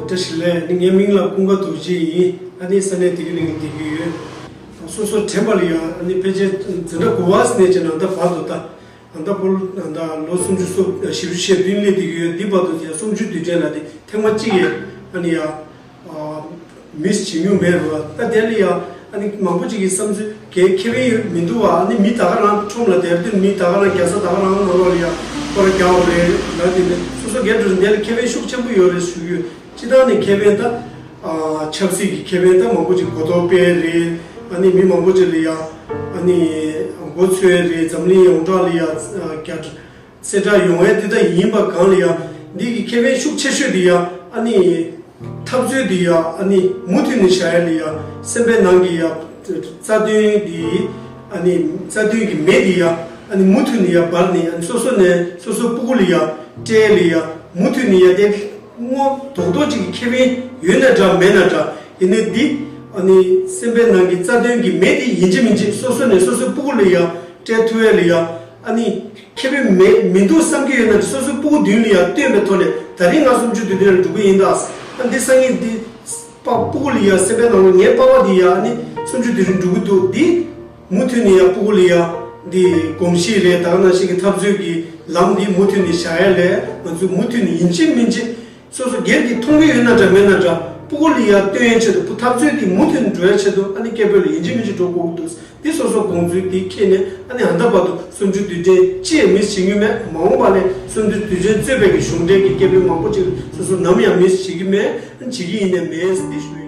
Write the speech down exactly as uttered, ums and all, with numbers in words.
བཀྲ་ཤིས་བདེ་ལེགས། ཨ་ནི་ངའི་མིང་ལ་ཀུན་དགའ་རྡོ་རྗེ་ཡིན། ཨ་ནི་ས་གནས་དེ་གི་གླིང་བསྡད་ཀྱི་ཡོད། སོ་སོ་དྲན་པ་ལ་ཡ་ཨ་ནི་ཕལ་ཆེར་འཛིན་གྲྭ་དགུ་པ་ནས་བྱས་ནས་ད་བར་དུ་ད་ཨ་ད་བོད་ད་ལོ་སུམ་ཅུ་སོ་བཞི་བཅུ་ཞེ་བདུན་སླེབས་བསྡད་ཀྱི་ཡོད། འདི་བར་དུ་ཡ་གསུམ་བཅུའི་དུས་དྲན་ལ་དེ་ཐེངས་མ་གཅིག་ཡས་ཨ་ནི་ཡ་མིས་བྱེད་མྱོང་མེད་རེད་བ། ད་དེ་ལ་ཡ་ཨ་ནི་མང་པོ་ཅིག་གི་བསམ་ཚུལ་གལ་ཁེ་ཕན་ཡོད་མི་འདུག་བ། ཨ་ནི་མི་ད་ག་རང་ཁྲོམ་ལ་དེར་དུས་མི་ད་ག་རང་རྒྱལ་ས་ད་ག་རང་ནང་ལོགས་ལ་ཡ་སྐོར་ར་རྒྱག་འོ་རེད་ལ། དེ་ནས་སོ་སོ་སྒེར་དུ་དེ་ལ་ཁེ་ཕན་ཤུགས་ཆེན་པོ་ཡོད་རེད་ཞུ་གི་ཡོད། སྤྱི་བཏང་ནས་ཁེ་ཕན་ད་ཨ་ཆབ་སྲིད་ཀྱི་ཁེ་ཕན་ད་མང་པོ་ཅིག་གོ་རྟོགས་སྤེལ་རེད། ཨ་ནི་མི་མང་པོ་ཅིག་ལ་ཡ་ཨ་ནི་མགོ་ཚོས་རེད། འཛམ་གླིང་ཡོངས་གྲགས་ལ་ཡ་རྒྱ་གསལ་བསྒྲགས་ཡོང་ཡས་དེ་ད་ཡིན་པ་གང་ལ་ཡ་འདི་གི་ཁེ་ཕན་ཤུགས་ཆེ་ཤོས་དེ་ཡ་ཨ་ནི་འཐབ་རྩོད་དེ་ཡ་ཨ་ནི་མུ་མཐུད་ནས་བཞག་ཡས་ལ་ཡ་སེམས་པའི་ནང་གི་ཡ་རྩ་དོན་དེ་ཨ་ནི་རྩ་དོན་གྱི་མེ་དེ་ཡ་ཨ་ནི་མུ་མཐུད་ནས་ཡ་འབར་ནས་ཨ་ནི་སོ་སོ་ནས་སོ་སོའི་སྤུ་གུ་ལ་ཡ་སྤྲད་ཡས་ལ་ཡ་མུ་མཐུད་ནས་ཡ་དེ་སྔོ་རྡོག་རྡོག་ཅིག་གི་ཁེ་ཕན་ཡོད་ན་འདྲ་མེད་ན་འདྲ། ཡིན་ནའི་འདི་ཨ་ནི་སེམས་པའི་ནང་གི་རྩ་དོན་གྱི་མེ་དེ་ཡིན་གཅིག་མིན་གཅིག་སོ་སོ་ནས་སོ་སོའི་སྤུ་གུ་ལ་ཡ་སྤྲད་ཐུབ་ཡས་ལ་ཡ་ཨ་ནི་ཁེ་ཕན་མེད་མི་འདུག་བསམ་གྱི་ཡོད་ན་སོ་སོའི་སྤུ་གུ་མདུན་ལ་ཡ་སྟོན་པའི་ཐོག་ནས་ད་རིང་ང་སུམ་ཅུ་དུས་དྲན་ལ་འགྲོ་གི་ཡིན་ད། ཨ་འདི་སང་ཉིན་འདི་པ་སྤུ་གུ་ལ་ཡ་སེམས་པའི་ནང་ལ་ངའི་པ་ཕ་འདི་ཡ་ཨ་ནི་སུམ་ཅུ་དུས་དྲན་འགྲོ་གི་འདུག་འདི་མུ་མཐུད་ནས་ཡ་སྤུ་གུ་ལ་ཡ་འདི་གོམས་གཤིས་རེད། ད་ག་ནང་བཞིན་གྱི་འཐབ་རྩོད་ཀྱི་ལམ་འདི་མུ་མཐུད་ནས་བཞག་ཡས་ལས་ང་ཚོས་མུ་མཐུད་ནས་ཡིན་གཅིག་མིན་གཅིག་སོ་སོ་སྒེར་གྱི་མཐོང་གི་ཡོད་ན་འདྲ་མེད་ན་འདྲ་སྤུ་གུ་ལ་ཡ་སྟོན་ཡས་ཆེད་དུ་འཐབ་རྩོད་འདི་མུ་མཐུད་ནས་འགྲོ་ཡས་ཆེད་དུ་ཨ་ནི་སྐད་འབོད་ལ་ཡིན་གཅིག་མིན་གཅིག་འགྲོ་དགོས་ཀྱི་འདུག་འདི་སོ་སོ་དགོངས་ཚུལ་འདི་འཁྱེར་ནས་ཨ་ནི་ཨ་ད་བར་དུ་སུམ་ཅུ་དུས་དྲན་ཅི་ཡང་མིས་བྱེད་མྱོང་མེད། མ་འོངས་པ་ལས་སུམ་ཅུ་དུས་དྲན་གཙོས་པའི་གི་གཞུང་འབྲེལ་གྱི་སྐད་འབོད་མང་པོ་ཅིག་སོ་སོ་ནམ་ཡང་མིས་བྱེད་ཀྱི་མེད། བྱེད་ཀྱི་ཡིན་ནའི་མེད་འདི་ཞུ།